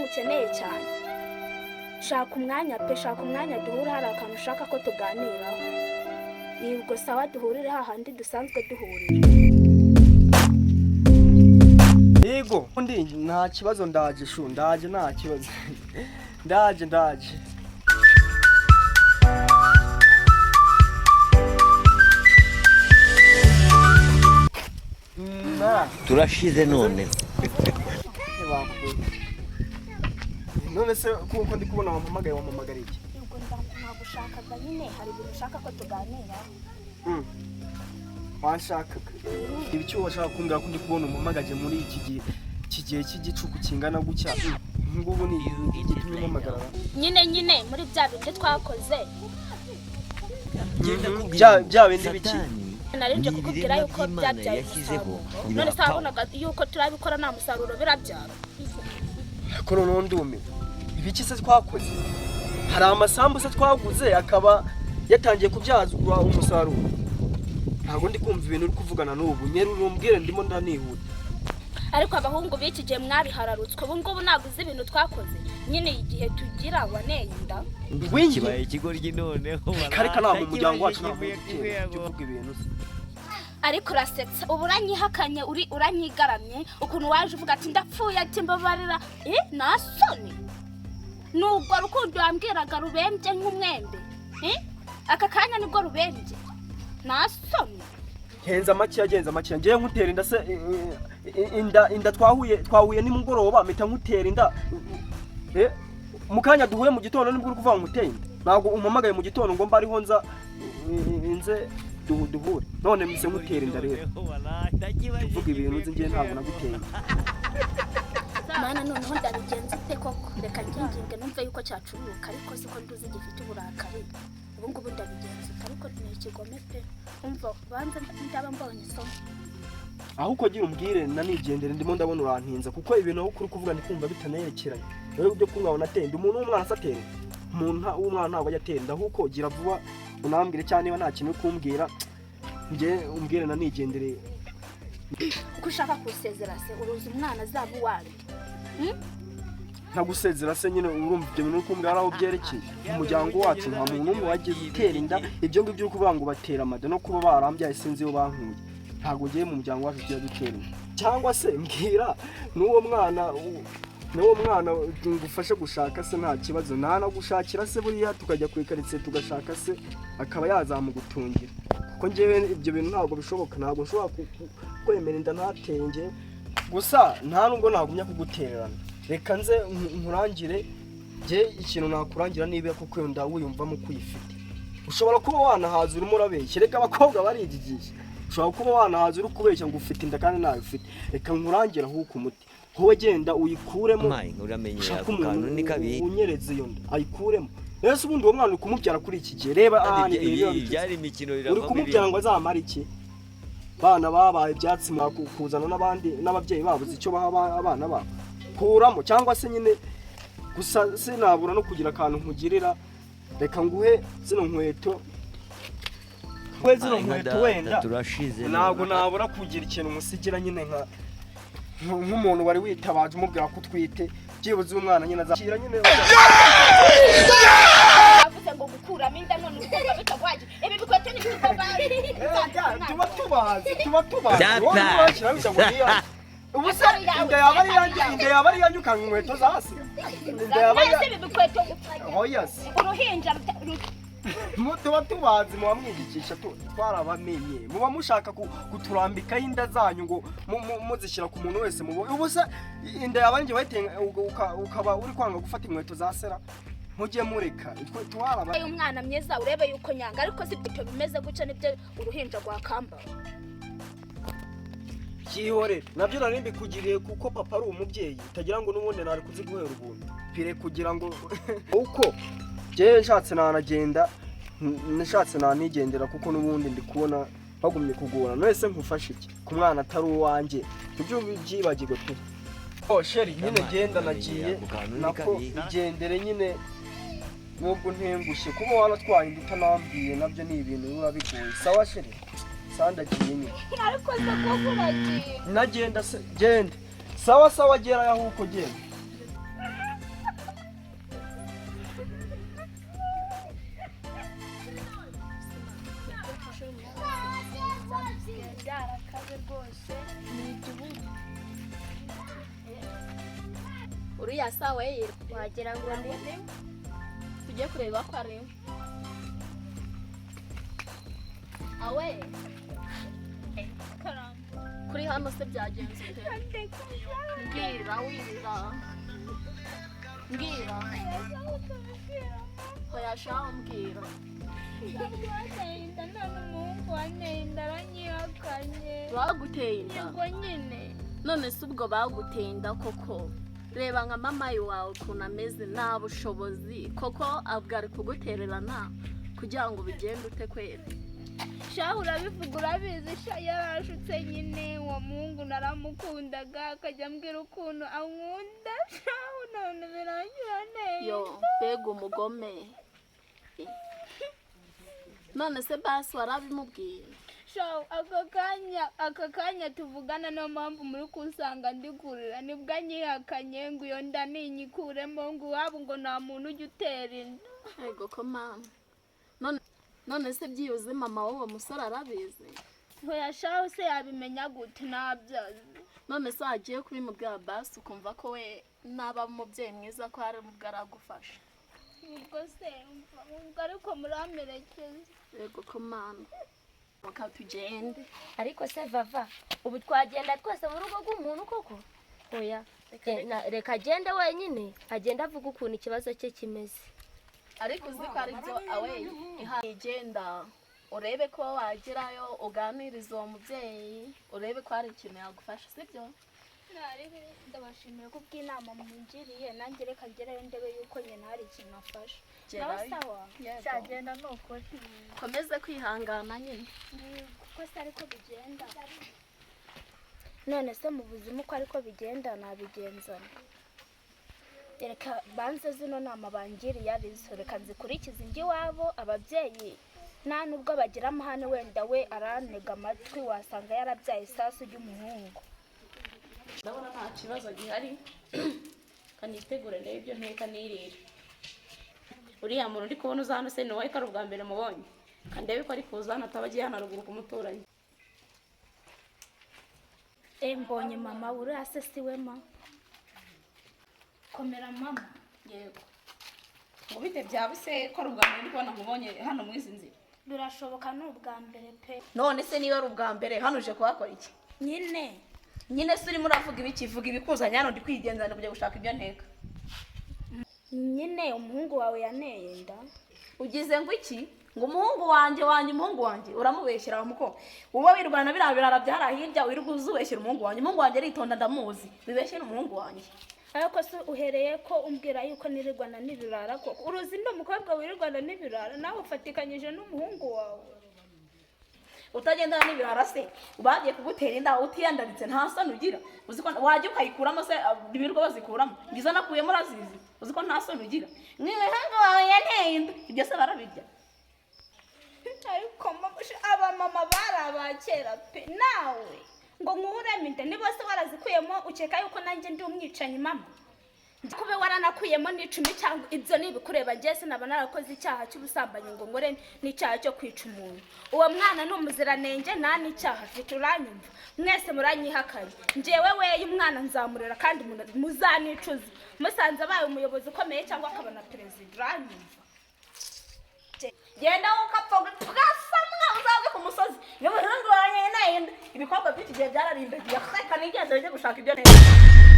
nkukeneye cyane. Shaka umwanya pe, shaka umwanya duhure, hari akantu ushaka ko tuganiraho. Yego, sawa, duhurire hahandi dusanzwe duhurira. Yego, undi nta kibazo, ndaje shu, ndaje, nta kibazo, ndaje, ndaje. Na, Turashize noneho. Ntibakubwiye. None se kuko ndi kubona wampamagaye, wampamagara iki? Yego, nagushakaga nyine, hari ibintu ushaka ko tuganiraho. Wanshakaga ibiki? Washaka kumbwira ko ndi kubona umpamagaje muri iki gihe, iki gihe cy'igicuku kingana gutya? Ngubu ni igitumye umpamagara? Nyine muri bya bindi twakoze. Bya bindi biki? Narinje kukubwira yuko byabyaye umusaruro. None se wabonaga yuko turabikora nta musaruro birabyara? Ko noneho ndumiwe, ibiki se twakoze? Hari amasambu se twaguze akaba yatangiye kubyazwa umusaruro? Ntabwo ndi kumva ibintu uri kuvugana n'ubu. Nyerura umbwire, ndimo ndanihuta. Ariko abahungu b'iki gihe mwabihararutswe. Ubu ngubu ntabwo uzi ibintu twakoze nyine, igihe tugira waneye inda. Wingi. Kibaye ikigoryi noneho. Kareka, ntabwo umuryango wacu, ntabwo ujya uvuga ibintu se. Ariko urasetsa, ubu uranyihakanye, uri uranyigaramye. Ukuntu waje uvuga ati ndapfuye, ati mbabarira, nta soni? Nubwo rukundo wambwiraga rubembye nk'umwembe, aka kanya nibwo rubembye, nta soni? Genza makeya, genza makeya. Ngewe nkutera inda se? Inda twahuye nimugoroba mpita nkutera inda? Mu kanya duhuye mu gitondo nibwo uri kuvuga ngo nguteye inda? Ntabwo umpamagaye mu gitondo ngo mbe ariho nza nze duhure, none mpise nkutera inda rero? Uvuga ibintu nzi, ngewe ntabwo naguteye inda. Mana, noneho ndabigenza ute koko? Reka nginginge numve yuko cyacuruka, ariko siko nduzi gifite uburakari. Ubu ngubu ndabigenza ute? Ariko ni ikigome pe. Umva, banza ndaba mbonye isomo. Aho uko gira umbwire nanigendere, ndimo ndabona urantinza, kuko ibintu aho uri kuvuga ndi kumva bitanerekeranye. Rero ibyo kunywa unatenda umuntu w'umwana se atenda? Umuntu w'umwana ntabwo ajya atenda. Ahubwo gira vuba unambwire, cyangwa niba nta kintu uri kumbwira, njye umbwire nanigendere. Uko ushaka kusezera se, uruzi umwana azaba uwanjye? Ntagusezera se nyine, urumva ibyo bintu uri kumbwira ari aho byerekeye? Mu muryango wacu nta muntu n'umwe wagize utera inda. Ibyo ngibyo uri kuvuga ngo batera amada, no kuba barambyaye sinzi iyo bankuye. Ntabwo ngiye mu muryango wacu tugiye dutera inda. Cyangwa se mbwira n'uwo mwana ngufashe gushaka se, nta kibazo, ntanagushakira se buriya, tukajya ku ikaritsiye tugashaka se, akaba yazamugutungira, kuko njyewe ibyo bintu ntabwo bishoboka. Ntabwo nshobora kwemera inda ntateye njyewe. Gusa nta nubwo nagumya kugutererana, reka nze nkurangire. Njye ikintu nakurangira, niba kuko iyo nda wiyumvamo ko uyifite, ushobora kuba wanahaza urimo urabeshya. Reka, abakobwa barigigisha. Ushobora kuba wanahaza uri kubeshya ngo ufite inda kandi ntayo ufite. Reka nkurangire aho umuti: wowe genda uyikuremo. Mayi, uramenyera Ushaka ako kantu umuntu ni kabi. unyereza iyo nda ayikuremo. Rero se ubundi uwo mwana uri kumubyara kuri iki gihe? Reba ahantu ibintu biba bigeze. Byari imikino Uri biravamo kumubyara ngo ibintu. azamare iki? Bana babaye ibyatsi, kuzana n'abandi n'ababyeyi babuze icyo baha abana babo. Kuramo, cyangwa se nyine gusa sinabura no kugira akantu nkugirira. Reka nguhe zino nkweto, nguhe zino Mayi, nka nkweto. data, Wenda turashize ntabwo noneho. nabura kugira ikintu umusigira nyine, nka nk'umuntu wari witabaje umubwira ko utwite. Byibuze umwana nyine azakira nyine. Avuze ngo gukuramo inda, none ukumva bitaguhagije? Ibi bikweto ni Tuba tubazi, tuba tubazi. Data. Wowe ntiwashyiraho inda ngo ni iyanjye. Ubu se inda yaba ari iyanjye? Inda yaba ari iyanjye ukanga inkweto za hasi? Inda yaba ari Nese ibi bikweto? Oya se. Uruhinja Tuba tubazi, muba mwigigisha, twarabamenye. Muba mushaka kuturambikaho inda zanyu ngo muzishyira ku muntu wese mubonye. Ubu se inda yaba ari njye wayiteye, ukaba uri kwanga gufata inkweto za sera? Mujye mureka, twe twaraba Umwana mwiza, urebe yuko nyanga, ariko si ibyo bimeze gutya nibyo uruhinja rwakambara. Byihorere, nabyo nari mbikugiriye kuko papa ari umubyeyi, utagira ngo n'ubundi nari kuziguhera ubuntu pire, kugira ngo uko njyewe nshatse nanagenda, nshatse nanigendera, kuko n'ubundi ndi kubona bagumye kugora. None se nkufashe iki ku mwana atari uwanjye? Ibyo byibagirwe pe. Oh chérie, nyine genda, nagiye. Ako kantu ni Nako kabi. igendere nyine, nubwo ntengushye kuba waratwaye inda utanambwiye, nabyo ni ibintu biba bigoye. Sawa chérie, sawa, ndagiye nyine. Ariko se koko uragiye? Nagenda se, genda. Sawa sawa, gera aho uko genda. Abanyeshuri muri bisigaye byarakaze rwose, ni igihugu. Uriya sawe. Wagira ngo ni Tujye kureba ko ari awe. Kuri hano se byagenze ute? Mbwira, wirira, mbwira. Hoya shaho, mbwira. Bateye inda none umuhungu wanteye inda aranyihakanye. Baguteye inda? Yego nyine. None se ubwo baguteye inda koko, reba nka mama wawe ukuntu ameze, nta bushobozi koko, abwo ari kugutererana kugira ngo bigende ute kwera? Shahu, urabivuga urabizi sha, yarashutse nyine. Uwo muhungu naramukundaga, akajya ambwira ukuntu ankunda shahu, none birangira nteye. Yo, mbega umugome! None se basi warabimubwiye? Shahu, aka kanya tuvugana, niyo mpamvu muri kusanga ndi kurira, nibwo anyihakanye ngo iyo nda ninyikuremo, ngo iwabo ngo nta muntu ujya utera inda. Yego ko mama, none se byibuze mama w'uwo musore arabizi? Hoya shahu, se yabimenya gute? Ntabyo azi. None se wagiye kubimubwira basi, ukumva ko we naba umubyeyi mwiza, ko hari ubwo aragufasha? Ubwo se ubwo ariko muramperekeza. Yego ko mama, reka tugende. Ariko se Vava, ubu twagenda twese mu rugo rw'umuntu koko? Oya, reka agende wenyine, agende avuga ukuntu ikibazo cye kimeze. Ariko uzi ko ari byo awe, igenda urebe ko wagerayo, uganiriza uwo mubyeyi, urebe ko hari ikintu yagufasha, sibyo? Ndabashimira ko bw'inama mungiriye, nanjye reka ngerayo ndebe yuko nyina hari ikintu afasha. Nawe. Gerayo. Sawa. Yego. Cyagenda ni ukuri. Komeze kwihangana nyine. Kuko se ariko bigenda, none se mu buzima uko ariko bigenda nabigenzana? Reka banze zino nama bangiriye arizo, reka nzikurikize, njye iwabo. Ababyeyi nta nubwo bagira amahane, wenda we arantega amatwi, wasanga yarabyaye isasu ry'umuhungu. Ndabona nta kibazo gihari, kanitegure ndebe ibyo nteka nirira. Uriya muntu uri kubona uza hano se ni wowe? Ko ari ubwa mbere mubonye, kandebe ko ari kuza hano ataba agiye hano haruguru ku muturanyi. E, mbonye mama. Uriya se si we ma? Komera mama. Yego, ngo bite byawe se, ko ari ubwa mbere ndi kubona mubonye hano muri izi nzira? Birashoboka, ni ubwa mbere pe. None se niba ari ubwa mbere, hano uje kuhakora iki? Nyine. Nyine se urimo uravuga ibiki? Vuga ibikuzanye hano, ndi kwigenza kujya gushaka ibyo nteka. Nyine umuhungu wawe yaneye inda. Ugize ngo iki? Ngo umuhungu wanjye? Umuhungu wanjye uramubeshyera wa muko, uba wirwana biriya birara byari hirya, wirirwa uzubeshyera umuhungu wanjye. Umuhungu wanjye aritonda, ndamuzi, wibeshyera umuhungu wanjye. Ariko se uhereye ko umbwira yuko nirirwana n'ibirara koko? Uruzi ndi umukobwa wirirwana n'ibirara, nawe ufatikanyije n'umuhungu wawe. Utagendana n'ibirara se bagiye kugutera inda utiyandaritse, nta soni ugira? Uzi ko wajya ukayikuramo se? Ibirirwa bazikuramo, ngizo nakuyemo urazizi. Uzi ko nta soni ugira? Mwihanga wawe yanteye inda, ibyo se barabirya? Ariko mama, abamama bari abakera pe. Nawe ngo nkuremo inda, niba se warazikuyemo ukeka yuko nanjye ndi umwicanyi mama? Kube waranakuyemo n'icumi cyangwa ibyo ni ibikureba. Njye sinaba narakoze icyaha cy'ubusambanyi ngo nkore n'icyaha cyo kwica umuntu. Uwo mwana ni umuziranenge, nta n'icyaha afite, uranyumva? Mwese muranyihakanye. Njyewe weye umwana nzamurera, kandi muzanicuza musanze abaye umuyobozi ukomeye cyangwa akaba na perezida, uranyumva? Genda ukapfa ugasamwa, uzagwe ku musozi niba umuhungu wanjye yanteye inda. Ibikorwa by'iki gihe byararindagiye. Reka nigendere njye gushaka ibyo nteka.